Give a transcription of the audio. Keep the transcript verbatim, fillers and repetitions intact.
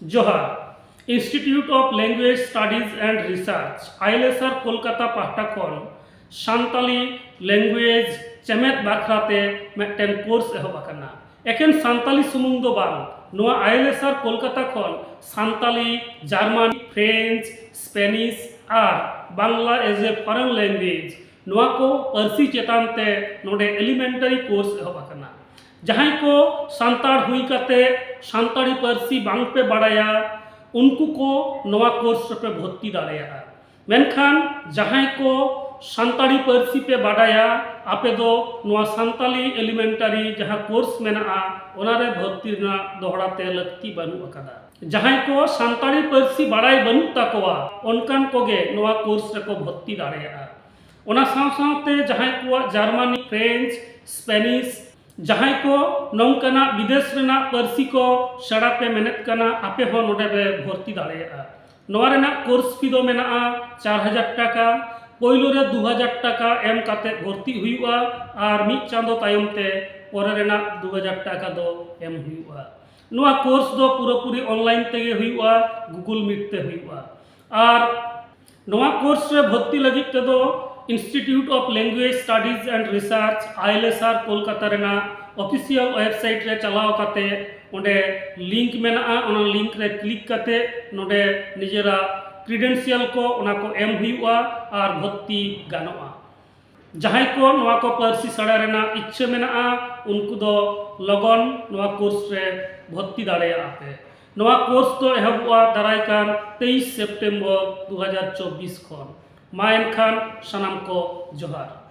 ᱡᱚᱦᱟᱨ᱾ Institute of Language Studies and Research, ᱟᱭᱮᱞᱮᱥᱟᱨ, Kolkata ᱯᱟᱦᱴᱟ ᱠᱷᱚᱱ ᱥᱟᱱᱛᱟᱞᱤ language ᱪᱮᱢᱮᱫ ᱵᱟᱠᱷᱨᱟ ᱛᱮ ᱢᱤᱫᱴᱮᱱ ᱠᱳᱨᱥ ᱮᱦᱚᱵ ᱟᱠᱟᱱᱟ᱾ ᱮᱠᱮᱱ ᱥᱟᱱᱛᱟᱞᱤ ᱥᱩᱢᱩᱝ ᱫᱚ ᱵᱟᱝ, ᱱᱚᱣᱟ ᱟᱭᱮᱞᱮᱥᱟᱨ ᱠᱳᱞᱠᱟᱛᱟ ᱠᱷᱚᱱ Santali, Jarman, French, Spanish R Bangla as a foreign language, ᱱᱚᱣᱟ ᱠᱚ ᱯᱟᱹᱨᱥᱤ ᱪᱮᱛᱟᱱ ᱛᱮ ᱱᱚᱰᱮ elementary course ᱮᱦᱚᱵ ᱟᱠᱟᱱᱟ᱾ ᱡᱟᱦᱟᱸᱭ ᱠᱚ ᱥᱟᱱᱛᱟᱲ ᱦᱩᱭ ᱠᱟᱛᱮ ᱥᱟᱱᱛᱟᱲᱤ ᱯᱟᱹᱨᱥᱤ ᱵᱟᱝ ᱯᱮ ᱵᱟᱲᱟᱭᱟ, ᱩᱱᱠᱩ ᱠᱚ ᱱᱚᱣᱟ ᱠᱳᱨᱥ ᱨᱮᱯᱮ ᱵᱷᱚᱨᱛᱤ ᱫᱟᱲᱮᱭᱟᱜᱼᱟ᱾ ᱢᱮᱱᱠᱷᱟᱱ ᱡᱟᱦᱟᱸᱭ ᱠᱚ ᱥᱟᱱᱛᱟᱲᱤ ᱯᱟᱹᱨᱥᱤ ᱯᱮ ᱵᱟᱰᱟᱭᱟ, ᱟᱯᱮ ᱫᱚ ᱱᱚᱣᱟ ᱥᱟᱱᱛᱟᱞᱤ elementary ᱡᱟᱦᱟᱸ ᱠᱳᱨᱥ ᱢᱮᱱᱟᱜᱼᱟ, ᱚᱱᱟᱨᱮ ᱵᱷᱚᱨᱛᱤ ᱨᱮᱱᱟᱜ ᱫᱚᱦᱲᱟ ᱛᱮ ᱞᱟᱹᱠᱛᱤ ᱵᱟᱹᱱᱩᱜ ᱟᱠᱟᱫᱟ᱾ ᱡᱟᱦᱟᱸᱭ ᱠᱚ ᱥᱟᱱᱛᱟᱲᱤ ᱯᱟᱹᱨᱥᱤ ᱵᱟᱲᱟᱭ ᱵᱟᱹᱱᱩᱜ ᱛᱟᱠᱚᱣᱟ, ᱚᱱᱠᱟᱱ ᱠᱚᱜᱮ ᱱᱚᱣᱟ ᱠᱳᱨᱥ ᱨᱮᱠᱚ ᱵᱷᱚᱨᱛᱤ ᱫᱟᱲᱮᱭᱟᱜᱼᱟ᱾ ᱚᱱᱟ ᱥᱟᱶ ᱥᱟᱶᱛᱮ ᱡᱟᱦᱟᱸᱭ ᱠᱚᱣᱟᱜ ᱡᱟᱨᱢᱟᱱᱤ, ᱯᱷᱨᱮᱧᱪ, ᱥᱯᱮᱱᱤᱥ, ᱡᱟᱦᱟᱸᱭ ᱠᱚ ᱱᱚᱝᱠᱟᱱᱟᱜ ᱵᱤᱫᱮᱥ ᱨᱮᱱᱟᱜ ᱯᱟᱹᱨᱥᱤ ᱠᱚ ᱥᱮᱬᱟ ᱯᱮ ᱢᱮᱱᱮᱫ ᱠᱟᱱᱟ, ᱟᱯᱮ ᱦᱚᱸ ᱱᱚᱰᱮ ᱯᱮ ᱵᱷᱚᱨᱛᱤ ᱫᱟᱲᱮᱭᱟᱜᱼᱟ᱾ ᱱᱚᱣᱟ ᱨᱮᱱᱟᱜ ᱠᱳᱨᱥ ᱯᱷᱤ ᱫᱚ ᱢᱮᱱᱟᱜᱼᱟ ᱪᱟᱨ ᱦᱟᱡᱟᱨ ᱴᱟᱠᱟ᱾ ᱯᱳᱭᱞᱳ ᱨᱮ ᱫᱩ ᱦᱟᱡᱟᱨ ᱴᱟᱠᱟ ᱮᱢ ᱠᱟᱛᱮ ᱵᱷᱚᱨᱛᱤ ᱦᱩᱭᱩᱜᱼᱟ ᱟᱨ ᱢᱤᱫ ᱪᱟᱸᱫᱚ ᱛᱟᱭᱚᱢ ᱛᱮ ᱯᱚᱨᱮ ᱨᱮᱱᱟᱜ ᱫᱩ ᱦᱟᱡᱟᱨ ᱴᱟᱠᱟ ᱫᱚ ᱮᱢ ᱦᱩᱭᱩᱜᱼᱟ᱾ ᱱᱚᱣᱟ ᱠᱳᱨᱥ ᱫᱚ ᱯᱩᱨᱟᱹᱯᱩᱨᱤ online ᱛᱮᱜᱮ ᱦᱩᱭᱩᱜᱼᱟ, Google Meet ᱛᱮ ᱦᱩᱭᱩᱜᱼᱟ᱾ ᱟᱨ ᱱᱚᱣᱟ ᱠᱳᱨᱥ ᱨᱮ ᱵᱷᱚᱨᱛᱤ ᱞᱟᱹᱜᱤᱫ ᱛᱮᱫᱚ Institute of Language Studies and Research, ᱟᱭᱮᱞᱮᱥᱟᱨ, Kolkata ᱨᱮᱱᱟᱜ official website ᱨᱮ ᱪᱟᱞᱟᱣ ᱠᱟᱛᱮ ᱚᱸᱰᱮ link ᱢᱮᱱᱟᱜᱼᱟ, ᱚᱱᱟ link ᱨᱮ click ᱠᱟᱛᱮ ᱱᱚᱰᱮ ᱱᱤᱡᱮᱨᱟᱜ credential ᱠᱚ, ᱚᱱᱟ ᱠᱚ ᱮᱢ ᱦᱩᱭᱩᱜᱼᱟ ᱟᱨ ᱵᱷᱚᱨᱛᱤ ᱜᱟᱱᱚᱜᱼᱟ᱾ ᱡᱟᱦᱟᱸᱭ ᱠᱚ ᱱᱚᱣᱟ ᱠᱚ ᱯᱟᱹᱨᱥᱤ ᱥᱮᱬᱟ ᱨᱮᱱᱟᱜ ᱤᱪᱪᱷᱟᱹ ᱢᱮᱱᱟᱜᱼᱟ, ᱩᱱᱠᱩ ᱫᱚ ᱞᱚᱜᱚᱱ ᱱᱚᱣᱟ ᱠᱳᱨᱥ ᱨᱮ ᱵᱷᱚᱨᱛᱤ ᱫᱟᱲᱮᱭᱟᱜᱼᱟ ᱯᱮ᱾ ᱱᱚᱣᱟ ᱠᱳᱨᱥ ᱫᱚ ᱮᱦᱚᱵᱚᱜᱼᱟ ᱫᱟᱨᱟᱭ ᱠᱟᱱ ᱛᱮᱭᱤᱥ ᱥᱮᱯᱴᱮᱢᱵᱚᱨ ᱫᱩ ᱦᱟᱡᱟᱨ ᱪᱚᱵᱵᱤᱥ ᱠᱷᱚᱱ᱾ ᱢᱟ ᱮᱱᱠᱷᱟᱱ ᱥᱟᱱᱟᱢ ᱠᱚ ᱡᱚᱦᱟᱨ᱾